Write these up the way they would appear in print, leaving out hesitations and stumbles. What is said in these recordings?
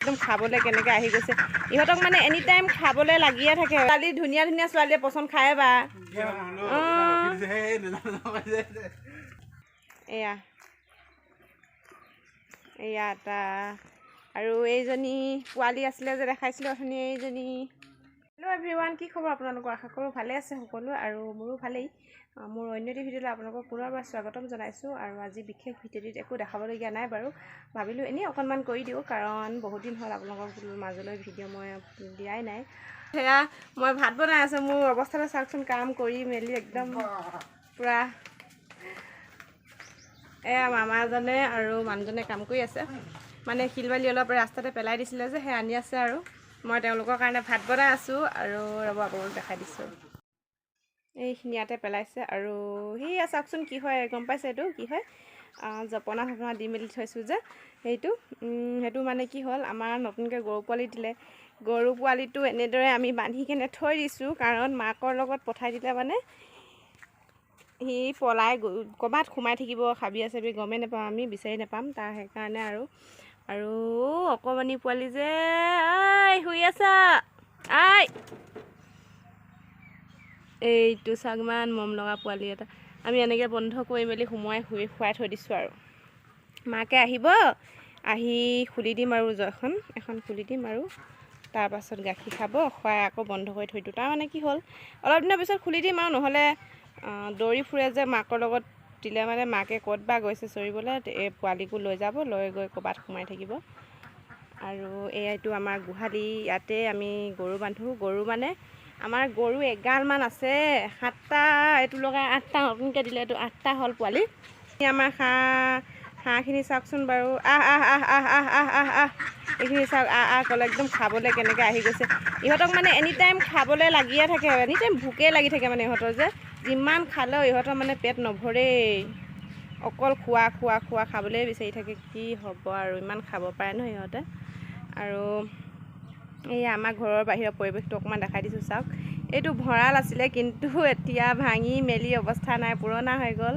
একদম খাবলৈ কেনেকৈ আহি গৈছে ইহঁতক, মানে এনি টাইম খাবলৈ লাগিয়ে থাকে। ছোৱালী ধুনীয়া ধুনীয়া ছোৱালীয়ে পচন্দ খায় বা। অঁ, এয়া এয়া এটা আৰু এইজনী পোৱালি আছিলে যে দেখাইছিলোঁ অথনি, এইজনী। হেল্ল' এভৰিৱান, কি খবৰ আপোনালোকৰ? আশা কৰোঁ ভালে আছে সকলো আৰু মোৰো ভালেই। মোৰ অন্য এটি ভিডিঅ'লৈ আপোনালোকক পুনৰবাৰ স্বাগতম জনাইছোঁ। আৰু আজি বিশেষ ভিডিঅ'টিত একো দেখাবলগীয়া নাই বাৰু, ভাবিলোঁ এনেই অকণমান কৰি দিওঁ, কাৰণ বহুত দিন হ'ল আপোনালোকক মাজলৈ ভিডিঅ' মই দিয়াই নাই। সেয়া মই ভাত বনাই আছোঁ, মোৰ অৱস্থাটো চাওকচোন, কাম কৰি মেলি একদম পূৰা। এয়া মামাজনে আৰু মানুহজনে কাম কৰি আছে, মানে শিল বালি অলপ ৰাস্তাতে পেলাই দিছিলে যে, সেই আনি আছে আৰু মই তেওঁলোকৰ কাৰণে ভাত বনাই আছোঁ। আৰু ৰ'ব, আপোনালোক দেখাই দিছোঁ। এইখিনি ইয়াতে পেলাইছে আৰু সেয়া চাওকচোন কি হয়, গম পাইছে এইটো কি হয়? জপনা চপনা দি মেলি থৈছোঁ যে সেইটো। সেইটো মানে কি হ'ল, আমাৰ নতুনকৈ গৰু পোৱালি দিলে। গৰু পোৱালিটো এনেদৰে আমি বান্ধি কেনে থৈ দিছোঁ, কাৰণ মাকৰ লগত পঠাই দিলে মানে সি পলাই ক'ৰবাত সোমাই থাকিব, হাবি চাবি গমেই নাপাম, আমি বিচাৰি নাপাম তাৰ, সেইকাৰণে। আৰু আৰু অকণমানি পোৱালি যে, আই শুই আছা আই। এইটো চাওক, ইমান মৰম লগা পোৱালি এটা। আমি এনেকৈ বন্ধ কৰি মেলি সোমোৱাই শুৱাই থৈ দিছোঁ আৰু মাকে আহিব, আহি খুলি দিম আৰু এখন এখন খুলি দিম আৰু তাৰপাছত গাখীৰ খাব, খুৱাই আকৌ বন্ধ কৰি থৈ দিওঁ। তাৰমানে কি হ'ল, অলপ দিনৰ পিছত খুলি দিম আৰু, নহ'লে দৌৰি ফুৰে যে। মাকৰ লগত দিলে মানে মাকে ক'ত বা গৈছে চৰিবলৈ, এই পোৱালিকো লৈ যাব, লৈ গৈ ক'ৰবাত সোমাই থাকিব। আৰু এইটো আমাৰ গোহালি, ইয়াতে আমি গৰু বান্ধো। গৰু মানে আমাৰ গৰু এগালমান আছে, 7টা, এইটো লগাই 8টা, নতুনকৈ দিলে এইটো 8টা হ'ল পোৱালি। আমাৰ হাঁহখিনি চাওকচোন বাৰু। আহ আহ আহ আহ আহ আহ আহ আহ। এইখিনি চাওক, আহ আহ ক'লে একদম খাবলৈ কেনেকৈ আহি গৈছে। ইহঁতক মানে এনি টাইম খাবলৈ লাগিয়ে থাকে, এনি টাইম ভোকেই লাগি থাকে। মানে ইহঁতৰ যে যিমান খালেও ইহঁতৰ মানে পেট নভৰেই, অকল খোৱা খোৱা খোৱা, খাবলৈ বিচাৰি থাকে। কি হ'ব আৰু, ইমান খাব পাৰে ন ইহঁতে। আৰু এই আমাৰ ঘৰৰ বাহিৰৰ পৰিৱেশটো অকণমান দেখাই দিছোঁ, চাওক। এইটো ভঁৰাল আছিলে, কিন্তু এতিয়া ভাঙি মেলি অৱস্থা নাই, পুৰণা হৈ গ'ল।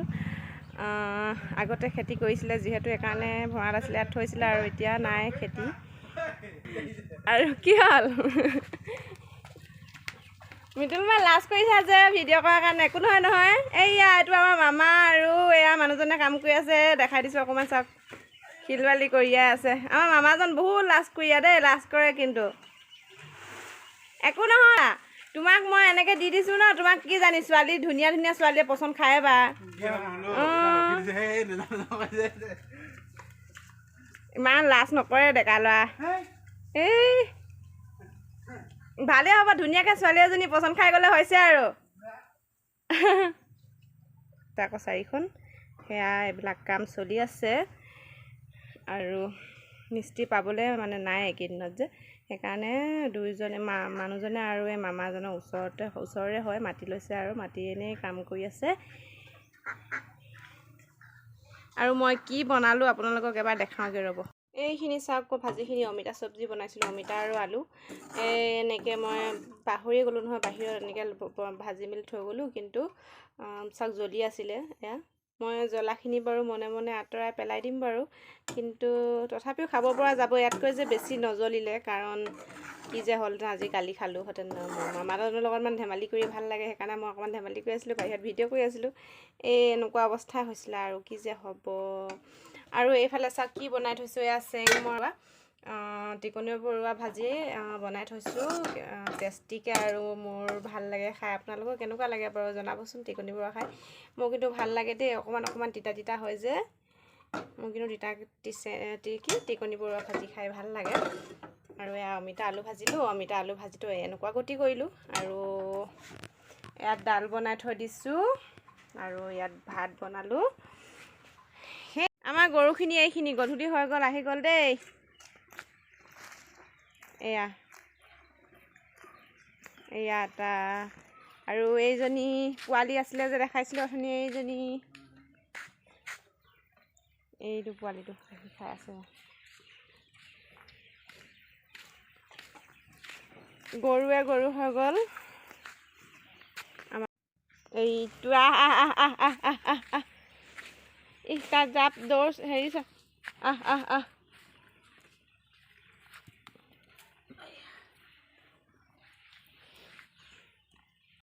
আগতে খেতি কৰিছিলে যিহেতু, সেইকাৰণে ভঁৰাল আছিলে, ইয়াত থৈছিলে আৰু এতিয়া নাই খেতি। আৰু কি হ'ল মিতুল, মা লাজ কৰিছা যে ভিডিঅ' কৰাৰ কাৰণে? একো নহয় নহয়। এইয়া এইটো আমাৰ মামা আৰু এয়া মানুহজনে কাম কৰি আছে, দেখাই দিছোঁ অকণমান, চাওক। শিল বালি কঢ়িয়াই আছে। আমাৰ মামাজন বহুত লাজ কৰিয়া দেই, লাজ কৰে, কিন্তু একো নহয়। তোমাক মই এনেকৈ দি দিছোঁ ন, তোমাক কি জানি ছোৱালী ধুনীয়া ধুনীয়া ছোৱালীয়ে পচন্দ খায় বা। অঁ, ইমান লাজ নকৰে ডেকা ল'ৰা। এই ভালেই হ'ব, ধুনীয়াকৈ ছোৱালী এজনী পচন্দ খাই গ'লে হৈছে আৰু। আকৌ চাৰিখন সেয়া এইবিলাক কাম চলি আছে আৰু মিস্ত্ৰী পাবলৈ মানে নাই এইকেইদিনত যে, সেইকাৰণে দুয়োজনে মানুহজনে আৰু এই মামাজনৰ ওচৰতে, ওচৰৰে হয়, মাটি লৈছে আৰু মাটি এনেই কাম কৰি আছে। আৰু মই কি বনালোঁ আপোনালোকক এবাৰ দেখাওঁগৈ, ৰ'ব। এইখিনি চাওক ভাজিখিনি, অমিতা চব্জি বনাইছিলোঁ, অমিতা আৰু আলু। এই এনেকৈ মই পাহৰিয়ে গ'লোঁ নহয়, বাহিৰত এনেকৈ ভাজি মেলি থৈ গ'লোঁ, কিন্তু চাওক জ্বলি আছিলে। এয়া মই জ্বলাখিনি বাৰু মনে মনে আঁতৰাই পেলাই দিম বাৰু, কিন্তু তথাপিও খাব পৰা যাব, ইয়াতকৈ যে বেছি নজ্বলিলে, কাৰণ কি যে হ'লহেঁতেন আজি গালি খালোঁহেঁতেন। মামাজনৰ লগত মানে ধেমালি কৰি ভাল লাগে, সেইকাৰণে মই অকণমান ধেমালি কৰি আছিলোঁ, বাহিৰত ভিডিঅ' কৰি আছিলোঁ। এই এনেকুৱা অৱস্থা হৈছিলে আৰু কি যে হ'ব। আৰু এইফালে চাওক কি বনাই থৈছোঁ, এয়া চেং মৰা টিকনি বৰুৱা ভাজি বনাই থৈছোঁ টেষ্টিকৈ, আৰু মোৰ ভাল লাগে খাই। আপোনালোকৰ কেনেকুৱা লাগে বাৰু জনাবচোন টিকনি বৰুৱা খাই। মোৰ কিন্তু ভাল লাগে দেই, অকণমান অকণমান তিতা তিতা হয় যে, মোৰ কিন্তু তিতা কি টিকনি বৰুৱা ভাজি খাই ভাল লাগে। আৰু এয়া অমিতা আলু ভাজিলোঁ, অমিতা আলু ভাজিটো এনেকুৱা গতি কৰিলোঁ। আৰু ইয়াত দাল বনাই থৈ দিছোঁ আৰু ইয়াত ভাত বনালোঁ। সেই আমাৰ গৰুখিনি এইখিনি গধূলি হৈ গ'ল, আহি গ'ল দেই। এয়া এয়া এটা আৰু এইজনী পোৱালি আছিলে যে দেখাইছিলোঁ অথনি, এইজনী। এইটো পোৱালিটো খাই আছে। গৰুৱে গৰু হৈ গ'ল আমাৰ এইটো। আহ আহ আহ আহ আহ আহ আহ আহ, ই তাত জাপ দৌৰ হেৰি চা, আহ আহ আহ।